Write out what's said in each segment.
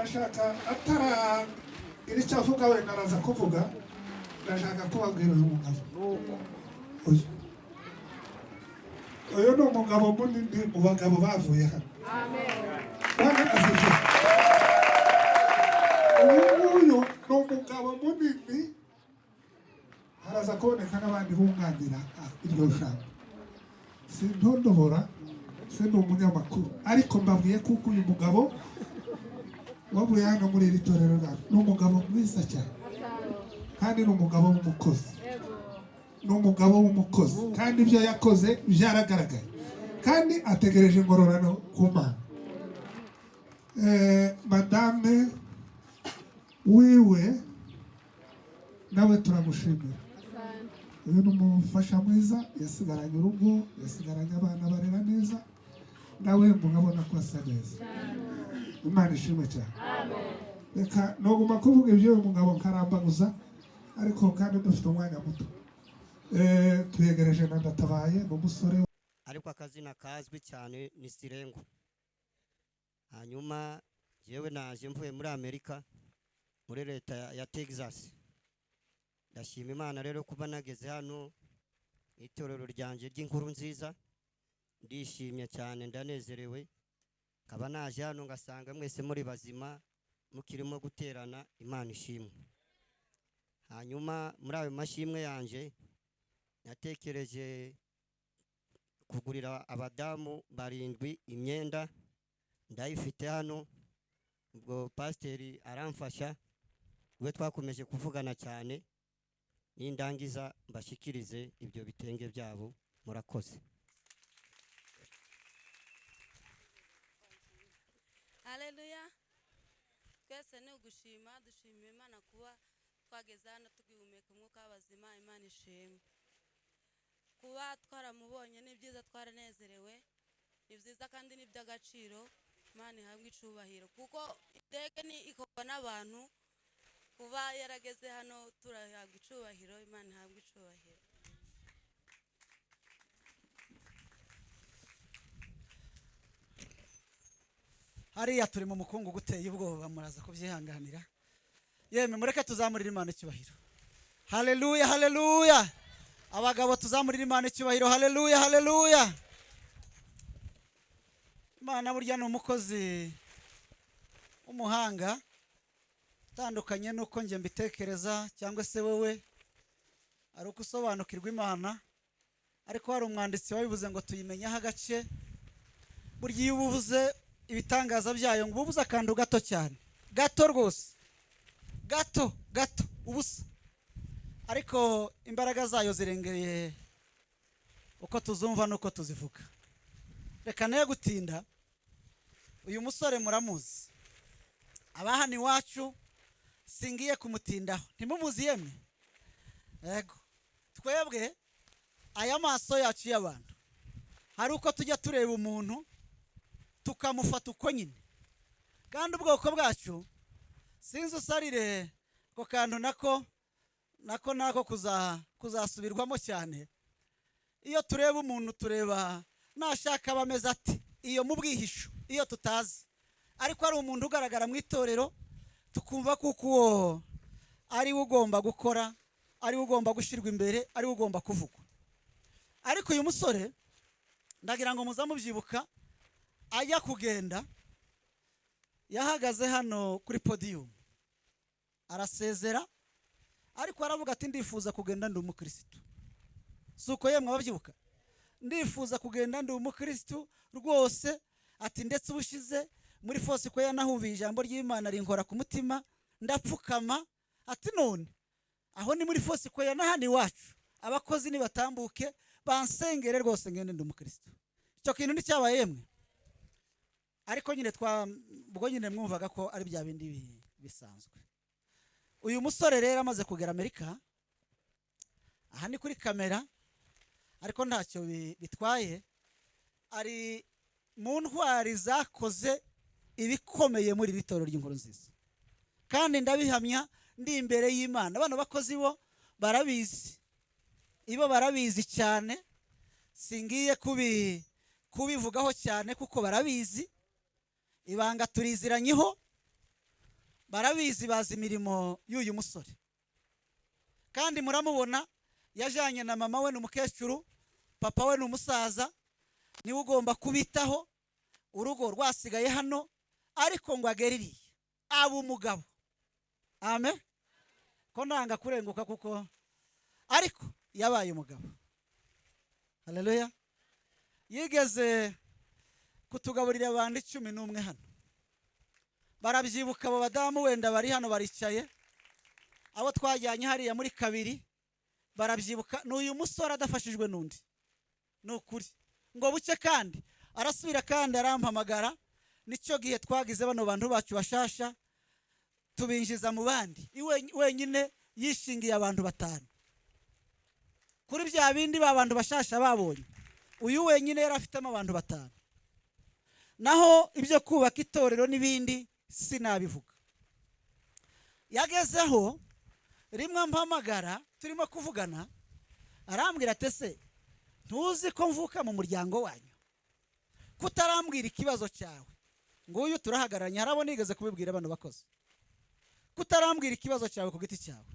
Ndashaka ataragira icyo avuga, wenda araza kuvuga. Ndashaka kubabwira uyu mugabo, uyu ni umugabo munini mu bagabo bavuye hano. Bwana asifiwe. Uyu nguyu ni umugabo munini, haraza kuboneka n'abandi bunganira iryo jambo. Sintondobora, sindi umunyamakuru, ariko mbabwiye kuko uyu mugabo wavuye hano muri iri torero ryacu ni umugabo mwiza cyane, kandi ni umugabo w'umukozi, ni umugabo w'umukozi, kandi ibyo yakoze byaragaragaye, kandi ategereje ingororano ku Mana. Madame wiwe nawe turamushimira. Uyu ni umufasha mwiza, yasigaranye urugo, yasigaranye abana, barera neza, nawe murabona ko asa neza. Imana ishimwe cyane. Reka noguma kuvuga iby'uyu mugabo nkarambaguza, ariko kandi dufite umwanya muto. Twegereje na Ndatabaye, ni umusore. Ariko akazina kazwi cyane ni Sirengo. Hanyuma yewe naje mvuye muri Amerika, muri leta ya Texas. Ndashima Imana rero kuba nageze hano mu itorero ryanjye ry'Inkuru Nziza. Ndishimye cyane, ndanezerewe, nkaba naje hano ngasanga mwese muri bazima, mukirimo guterana. Imana ishimwe. Hanyuma muri ayo mashimwe yanjye natekereje kugurira abadamu barindwi imyenda, ndayifite hano. Ubwo pasiteri aramfasha, we twakomeje kuvugana cyane. Nindangiza mbashyikirize ibyo bitenge byabo. Murakoze. Haleluya! Twese ni ugushima, dushimira Imana kuba twageze hano tugihumeka umwuka w'abazima. Imana ishimwe. Kuba twaramubonye ni byiza, twaranezerewe, ni byiza kandi ni iby'agaciro. Imana ihabwe icubahiro, kuko indege ni ikorwa n'abantu. Kuba yarageze hano, turahabwa icubahiro. Imana ihabwe icubahiro. Hariya turi mu mukungugu uteye ubwoba, muraza kubyihanganira. Yemwe, mureke tuzamurire Imana icyubahiro. Haleluya, haleluya! Abagabo, tuzamurire Imana icyubahiro. Haleluya, haleluya! Imana burya ni umukozi w'umuhanga, utandukanye n'uko njye mbitekereza cyangwa se wowe ari uko usobanukirwa Imana. Ariko hari umwanditsi wabivuze ngo tuyimenyeho agace. Burya iyo ubuvuze ibitangaza byayo, ngo ububuze akantu gato cyane, gato rwose, gato gato, ubusa, ariko imbaraga zayo zirengereye uko tuzumva n'uko tuzivuga. Reka nayo gutinda. Uyu musore muramuzi, abahano iwacu, singiye kumutindaho. Ntimumuzi yemwe? Yego, twebwe aya maso yacu y'abantu, hari uko tujya tureba umuntu tukamufata uko nyine, kandi ubwoko bwacu, sinzi usarire ako kantu nako kuzasubirwamo cyane. Iyo tureba umuntu, tureba nashaka aba ameze ati iyo mu bwihisho, iyo tutazi, ariko ari umuntu ugaragara mu itorero, tukumva kuko uwo ari we ugomba gukora, ari we ugomba gushyirwa imbere, ari we ugomba kuvugwa. Ariko uyu musore, ndagira ngo muzamubyibuka, ajya kugenda yahagaze hano kuri podiyumu arasezera, ariko aravuga ati: "Ndifuza kugenda ndi umukirisitu." Si uko yemwe, ababyibuka? "Ndifuza kugenda ndi umukirisitu rwose." Ati: "Ndetse ubushize muri Foursquare yanahumviye ijambo ry'Imana rinkora ku mutima, ndapfukama." Ati: "None aho ni muri Foursquare na hano iwacu, abakozi nibatambuke bansengere rwose ngende ndi umukirisitu." Icyo kintu nticyabaye yemwe? Ariko nyine twa ubwo nyine mwumvaga ko ari bya bindi bisanzwe. Uyu musore rero amaze kugera Amerika, aha ni kuri kamera, ariko ntacyo bitwaye, ari mu ntwari zakoze ibikomeye muri iri torero ry'Inkuru Nziza, kandi ndabihamya ndi imbere y'Imana. Bano bakozi bo barabizi, ibo barabizi cyane, singiye kubivugaho cyane kuko barabizi, ibanga turiziranyeho. Barabizi, bazi imirimo y'uyu musore, kandi muramubona yajyanye na mama we, ni umukecuru, papa we ni umusaza, niwe ugomba kubitaho, urugo rwasigaye hano, ariko ngo ageririye aba umugabo. Amen. Ko nanga kurenguka kuko ariko yabaye umugabo. Haleluya. Yigeze kutugaburira abantu 11 hano, barabyibuka abo badamu wenda bari hano baricaye, abo twajyanye hariya muri kabiri barabyibuka. N'uyu musore adafashijwe n'undi, ni ukuri ngo buke, kandi arasubira kandi arampamagara. Nicyo gihe twagize bano bantu bacu bashasha tubinjiza mu bandi, iwe wenyine yishingiye abantu 5 kuri bya bindi ba bantu bashasha babonye. Uyu wenyine yari afitemo abantu 5. Naho ibyo kubaka itorero n'ibindi sinabivuga. Yagezeho rimwe mpamagara turimo kuvugana, arambwira ati ese ntuzi ko mvuka mu muryango wanyu, kutarambwira ikibazo cyawe? Nguyu turahagararanye, harabo nigeze kubibwira bano bakozi, kutarambwira ikibazo cyawe ku giti cyawe.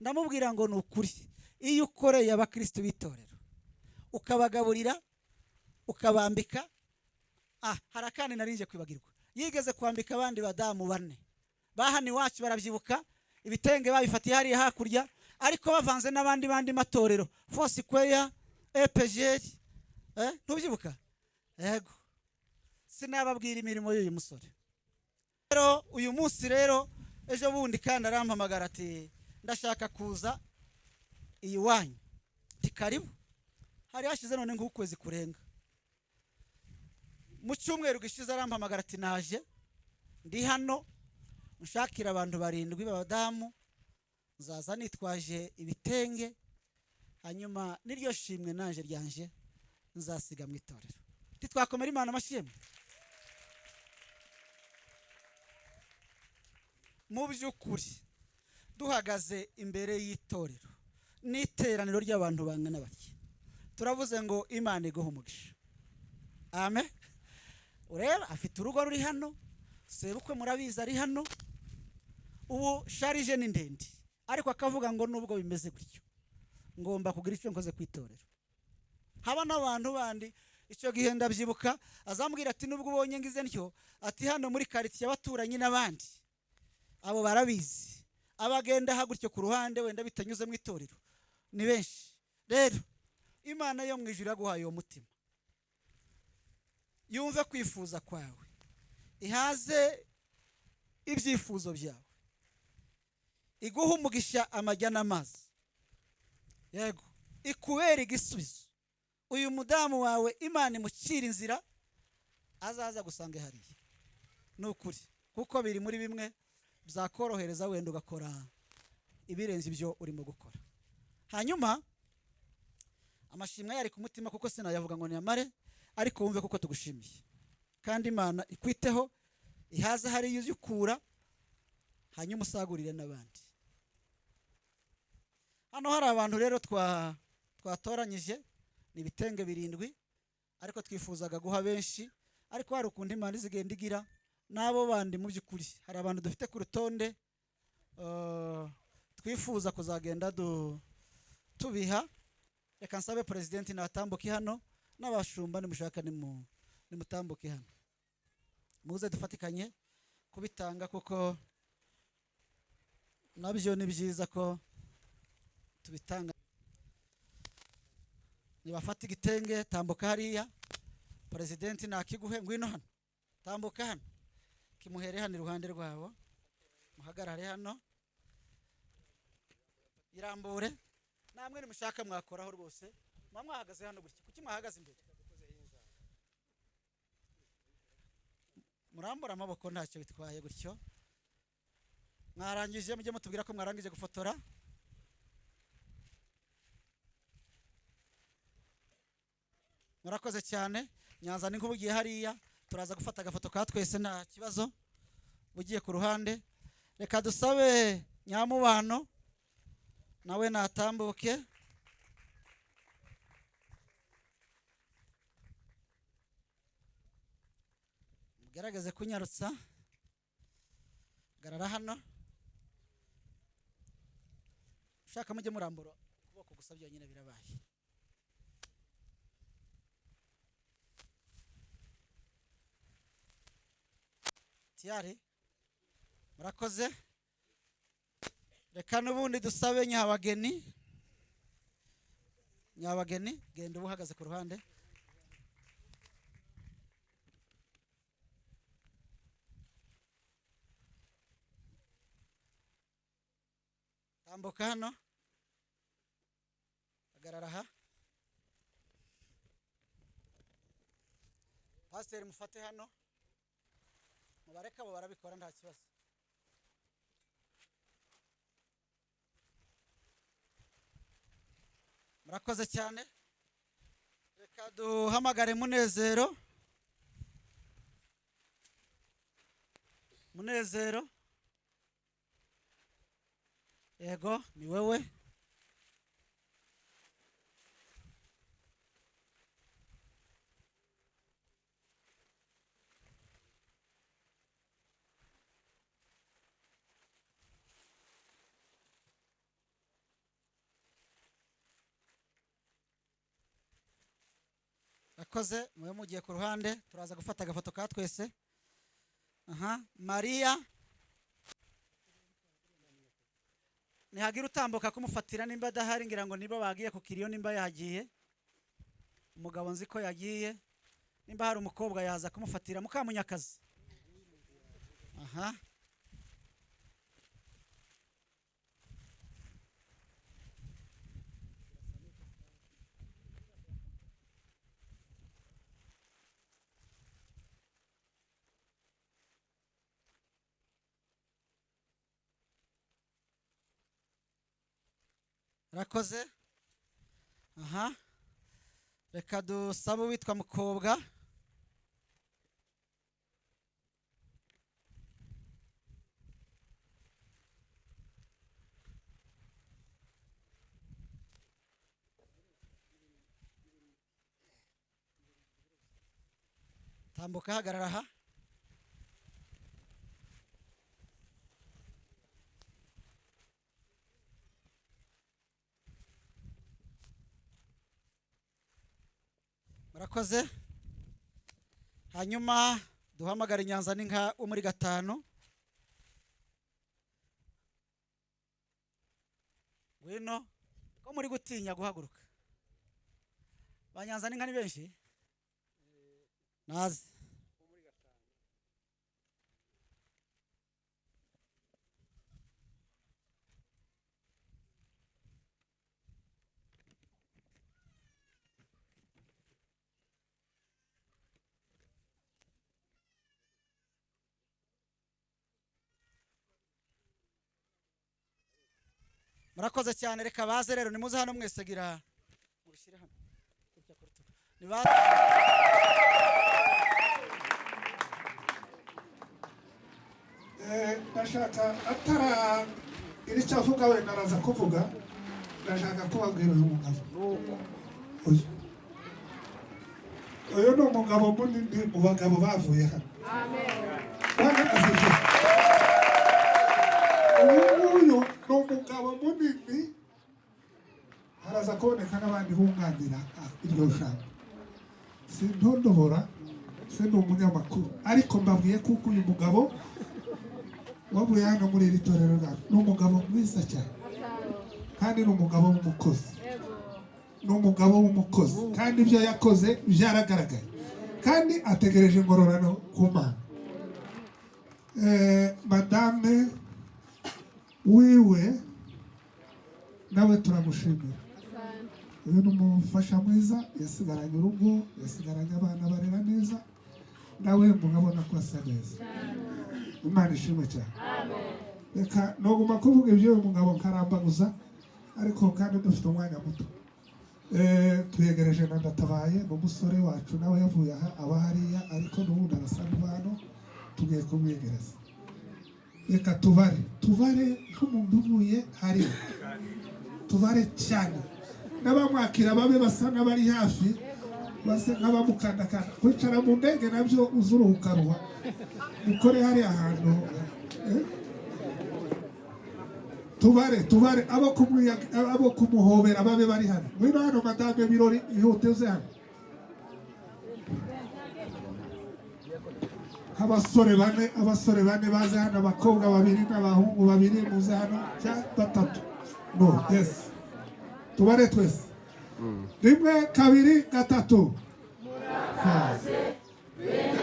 Ndamubwira ngo ni ukuri, iyo ukoreye abakristo b'itorero ukabagaburira ukabambika, hari akandi narinje kwibagirwa, yigeze kwambika abandi badamu 4 bahana iwacu, barabyibuka, ibitenge babifatiye hariya hakurya, ariko bavanze n'abandi bandi matorero, Foursquare, EPGR, ntubyibuka? Yego, sinababwira imirimo y'uyu musore. Rero uyu munsi rero ejo bundi kandi arampamagara ati ndashaka kuza iwanyu. Ati karibu. Hari hashize none nk'ukwezi kurenga. Mu cyumweru gishize arampamagara ati naje ndi hano nshakira abantu 7 b'abadamu, nzaza nitwaje ibitenge, hanyuma niryo shimwe naje ryanje nzasiga mu itorero. Titwakomera Imana amashimwe. Mu by'ukuri duhagaze imbere y'itorero n'iteraniro ry'abantu bangana batya, turavuze ngo Imana iguhe umugisha. Amen. Ureba afite urugo ruri hano, sebukwe murabizi ari hano, ubu sharije ni ndende, ariko akavuga ngo nubwo bimeze gutyo ngomba kugira icyo nkoze ku itorero. Haba n'abantu bandi icyo gihe ndabyibuka azambwira ati nubwo ubonye ngize ntyo, ati hano muri quartier y'abaturanyi n'abandi abo barabizi, abagenda hagutyo ku ruhande wenda bitanyuze mu itorero ni benshi. Rero Imana yo mu ijuru yaguhaye uwo mutima, yumve kwifuza kwawe, ihaze ibyifuzo byawe, iguhe umugisha amajya n'amazi, yego ikubere igisubizo. Uyu mudamu wawe Imana imucira inzira azaza gusanga hariya, ni ukuri, kuko biri muri bimwe byakorohereza wenda ugakora ibirenze ibyo urimo gukora. Hanyuma amashimwe yari ku mutima kuko sinayavuga ngo niyamare, ariko wumve kuko tugushimiye, kandi Imana ikwiteho, ihaze hari yuzukura, hanyuma usagurire n'abandi. Hano hari abantu rero twatoranyije ni ibitenge 7, ariko twifuzaga guha benshi, ariko hari ukundi Imana izigenda igira n'abo bandi. Mu by'ukuri hari abantu dufite ku rutonde twifuza kuzagenda tubiha. Reka nsabe president natambuke hano, n'abashumba nimushaka nimutambuke hano, muze dufatikanye kubitanga, kuko nabyo ni byiza ko tubitanga. Nibafata igitenge tambuka hariya, president nakiguhe, ngwino hano, tambuka hano, kimuhere hano iruhande rwabo, muhagarare hano, irambure. Namwe nimushaka mwakoraho rwose, mwahagaze hano gutya, kuki mwahagaze imbere? Murambura amaboko ntacyo bitwaye gutyo. Mwarangije mujye mutubwira ko mwarangije gufotora. Murakoze cyane. Nyanza ni nk'ubugiye hariya, turaza gufata agafoto ka twese nta kibazo, bugiye ku ruhande. Reka dusabe Nyamubano nawe natambuke. Mugerageze kunyarutsa. Hagarara hano. Ushaka mujye murambura ukuboko gusa byonyine birabaye. Tiyari murakoze. Reka n'ubundi dusabe nyabageni. Nyabageni genda uba uhagaze ku ruhande. Tambuka hano, hagarara aha. Pasiteri mufate hano, mubareke abo barabikora nta kibazo. Murakoze cyane. Reka duhamagare Munezero. Munezero, yego ni wewe. Rakoze, mube mugiye ku ruhande, turaza gufata agafoto ka twese. Aha, Mariya nihagira utambuka kumufatira nimba adahari, ngira ngo niba bagiye ku kiriyo, nimba yagiye umugabo nzi ko yagiye, nimba hari umukobwa yaza kumufatira. Mukamunyakazi, aha, rakoze. Aha, reka dusabe uwitwa Mukobwa. Tambuka, hagarara aha. Murakoze. Hanyuma duhamagare Nyanza n'inka wo muri 5. Ngwino, ko muri gutinya guhaguruka? Ba Nyanza n'inka ni benshi? Naze. Murakoze cyane. Reka baze rero, nimuze hano mwese, gira mubishyire hano. Ndashaka atara iri cyavuga wenda araza kuvuga, ndashaka kubabwira uyu mugabo. Uyu ni umugabo munini mu bagabo bavuye hano. Uyu nguyu ni umugabo munini, haraza kuboneka n'abandi bunganira iryo jambo. Sintondobora, si ni umunyamakuru, ariko mbabwiye kuko uyu mugabo wavuye hano muri iri torero ryacu ni umugabo mwiza cyane, kandi ni umugabo w'umukozi, ni umugabo w'umukozi, kandi ibyo yakoze byaragaragaye, kandi ategereje ingororano ku Mana. Madame wiwe nawe turamushimira. Uyu ni umufasha mwiza, yasigaranye urugo, yasigaranye abana barera neza, nawe murabona ko asa neza. Imana ishimwe cyane. Reka noguma kuvuga ibyo uyu mugabo nkarambaguza, ariko kandi dufite umwanya muto. Tuyegereje na Ndatabaye, ni umusore wacu nawe yavuye aha aba hariya, ariko n'ubundi arasa n'ubano, tugiye kumwegereza. Reka tubare, tubare nk'umuntu uvuye hariya, tubare cyane, n'abamwakira babe basa n'abari hafi, basa nk'abamukandakanda. Kwicara mu ndege nabyo uzuruhuka ruha, mukore hariya hantu. Tubare, tubare abo abo kumuhobera babe bari hano. Ngwino hano, madame Birori, ihute uze hano. Abasore bane, abasore bane baze hano, abakobwa babiri n'abahungu babiri, muze hano, cyangwa batatu. No, yes, tubare twese: rimwe, kabiri, gatatu. Murakaze. Yes.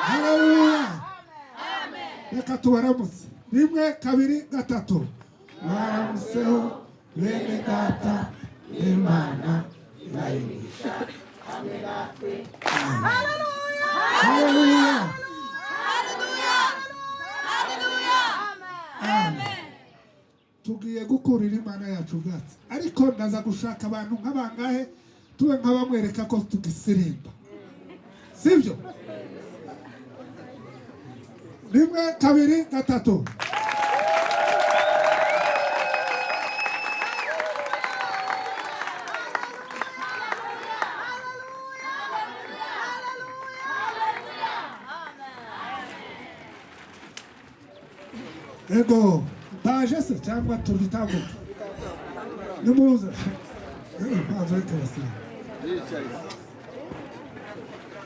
Haleluya! Reka tubaramutse: rimwe, kabiri, gatatu. Baramutseho bene data, Imana irayigisha. Haleluya! Amen. Tugiye gukurira Imana yacu ubwatsi, ariko ndaza gushaka abantu nk'abangahe tube nk'abamwereka ko tugisirimba, sibyo? Rimwe, kabiri, gatatu. Ego, baje se cyangwa tubitambuke? Nimuze. Banza reka basibe.